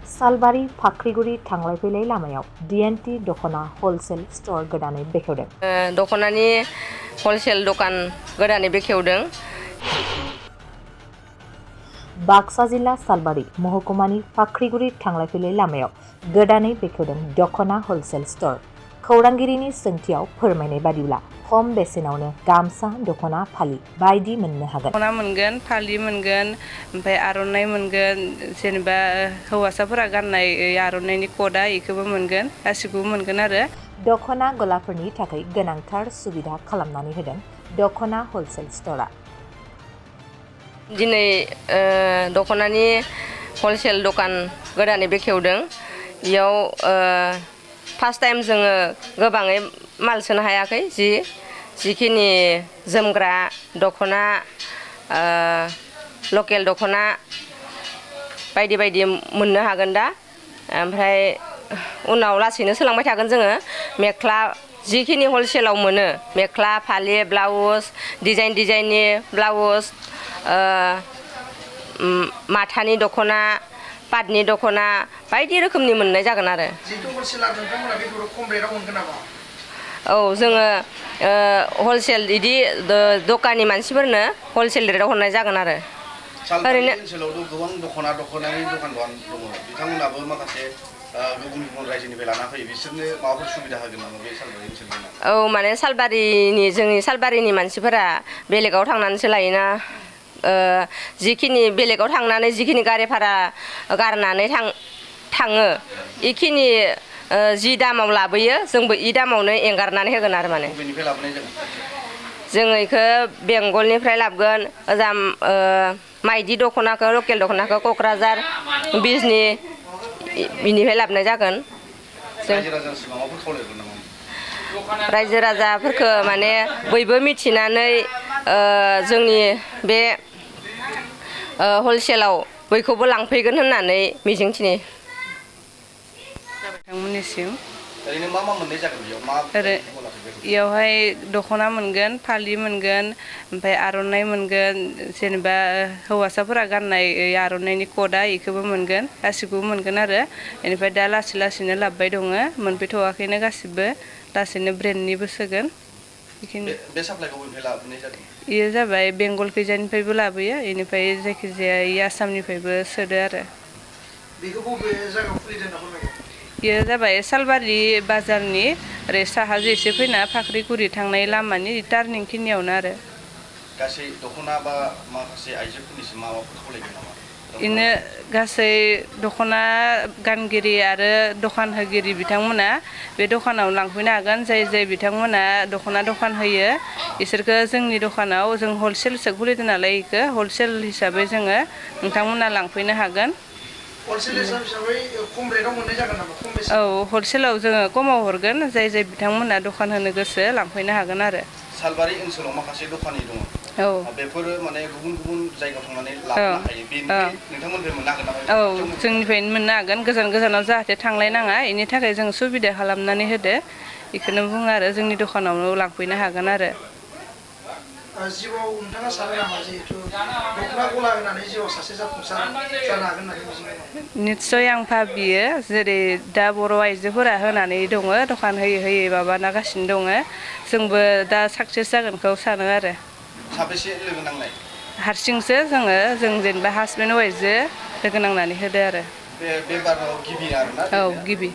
सालबारि फाख्रिगुरि थांलाय फैलाय लामायाव DNT दखना हलसेल स्टोर गोदानै बेखेवदों। दखनानि हलसेल दखान गोदानै बेखेवदों। बाक्सा जिल्ला सालबारि महकुमानि फाख्रिगुरि थांलाय फैलाय लामायाव गोदानै बेखेवदों दखना हलसेल स्टोर। खौरांगिरिनि सोंथियाव फोरमायनाय बादिब्ला खम बेसेनावनो गामसा, दखना, फालि बायदि मोननो हागोन। दखना मोनगोन, फालि मोनगोन, ओमफ्राय आर'नाइ मोनगोन, जेनेबा हौवासाफोरा गाननाय आर'नाइनि कटआ इखौबो मोनगोन, गासिखौबो मोनगोन आरो। दखना गलाफोरनि थाखाय गोनांथार सुबिदा खालामनानै होदों दखना हलसेल स्टोरआ। दिनै दखनानि हलसेल दखान गोदानै बेखेवदों। बेयाव फार्स्ट टाइम जोङो गोबाङै माल सोनो हायाखै। जिखिनि जोमग्रा दखना, लकेल दखना बायदि बायदि मोननो हागोन दा। ओमफ्राय उनाव लासैनो सोलांबाय थागोन जोङो। मेख्ला जिखिनि हलसेलाव मोनो, मेख्ला, फालि, ब्लाउस, डिजाइननि ब्लाउस, माथानि दखना, पाटनि दखना बायदि रोखोमनि मोननाय जागोन आरो। जिथु हलसेलार नोंथांमोना बेखौ खम रेटआव मोनगोन नामा? औ, जोङो हलसेल बिदि दखाननि मानसिफोरनो हलसेल रेटआव हरनाय जागोन आरो। सालबारि ओनसोलावथ' गोबां दखनानि दखान दङ। बिथांमोनाबो माखासे गुबुन रायजोनिफ्राय लाना फैयो। बिसोरनो माबाफोर सुबिदा होगोन नामा बे सालबारि ओनसोलनि? औ, माने जोंनि सालबारिनि मानसिफोरा बेलेगाव थांनानैसो लायोना। जिखिनि बेलेगाव थांनानै जिखिनि गारि भारा गारनानै थाङो इखिनि जि दामाव लाबोयो, जोंबो इ दामावनो एंगारनानै होगोन आरो। माने बबेनिफ्राय लाबोनाय जागोन? जोङो इखौ बेंगलनिफ्राय लाबोगोन। ओजा माइदि दखनाखौ, लकेल दखनाखौ क'क्राझार, बिजनि बिनिफ्राय लाबोनाय जागोन। रायजो राजासिम माबाफोर खावलायगोन नामा? रायजो राजाफोरखौ माने बयबो मिथिनानै जोंनि बे हलसेलाव बयखौबो लांफैगोन होननानै मिजिंथियो। बिथांमोननिसिम ओरैनो मा मोननाय जागोन बेयाव? बेयावहाय दखना मोनगोन, फालि मोनगोन, ओमफ्राय आर'नाइ मोनगोन, जेनेबा हौवासाफोरा गाननाय आर'नाइनि कटआ इखौबो मोनगोन, गासिखौबो मोनगोन आरो। बेनिफ्राय दा लासैनो लाबोबाय दङ, मोनफैथ'वाखैनो गासिबो। लासैनो ब्रेन्डनिबो सोगोन। बे साप्लाइखौ बबेनिफ्राय लाबोनाय जादों? बेयो जाबाय बेंगल खैजानिफ्रायबो लाबोयो, बेनिफ्राय जायखिजाया आसामनिफ्रायबो सोदो आरो। बेखौ बबे जायगायाव खुलिदों होनना फोरमायदों? बेयो जाबाय सालबारि बाजारनि ओरै साहाजों एसे फैना फाख्रिगुरि थांनाय लामानि टार्निं खिनियावनो आरो। गासै दखना बा माखासे आइजोफोरनिसिम माबाफोर खावलायगोन नामा? बेनो गासै दखना गानगिरि आरो दखान होगिरि बिथांमोना बे दखानाव लांफैनो हागोन। जाय बिथांमोना दखना दखान होयो इसोरखो जोंनि दखानाव, जों हलसेलसो खुलिदों नालाय, इखो हलसेल हिसाबै जोङो नोंथांमोना लांफैनो हागोन। हलसेल हिसाबै खम रेटआव मोननाय जागोन नामा? खम बेसेन? औ, हलसेलाव जोङो खमाव हरगोन। जाय बिथांमोना दखान होनो गोसो लांफैनो हागोन आरो। सालबारि ओनसोलाव माखासे दखानि दङ। औ, बेफोरो माने गुबुन जायगायाव थांनानै लाबोनो हायो। बेनिफ्राय नोंथांमोननिफ्राय मोननो हागोन नामा? औ, जोंनिफ्रायनो मोननो हागोन। गोजानाव जाहाथे थांलायनाङा, बेनि थाखाय जों सुबिदा खालामनानै होदो। बेखौनो बुङो आरो, जोंनि दखानावनो लांफैनो हागोन आरो। जिउआव नोंथाङा सानो नामा जिहेथु दखना गला होनानै जिउआव सासे जाफुंसार जानो हागोन होननानै मिजिंथियो? निस्सय आं भाबियो। जेरै दा बर' आइजोफोरा होनानै दङ, दखान होयै माबागासिनो दङ। जोंबो दा साक्सेस जागोनखौ सानो आरो। साबेसे लोगो नांनाय? हारसिंसो जों जेनेबा हासबेन्ड वाइफजो लोगो नांनानै होदो आरो। बे बाराव गिबि आरोना? औ, गिबि।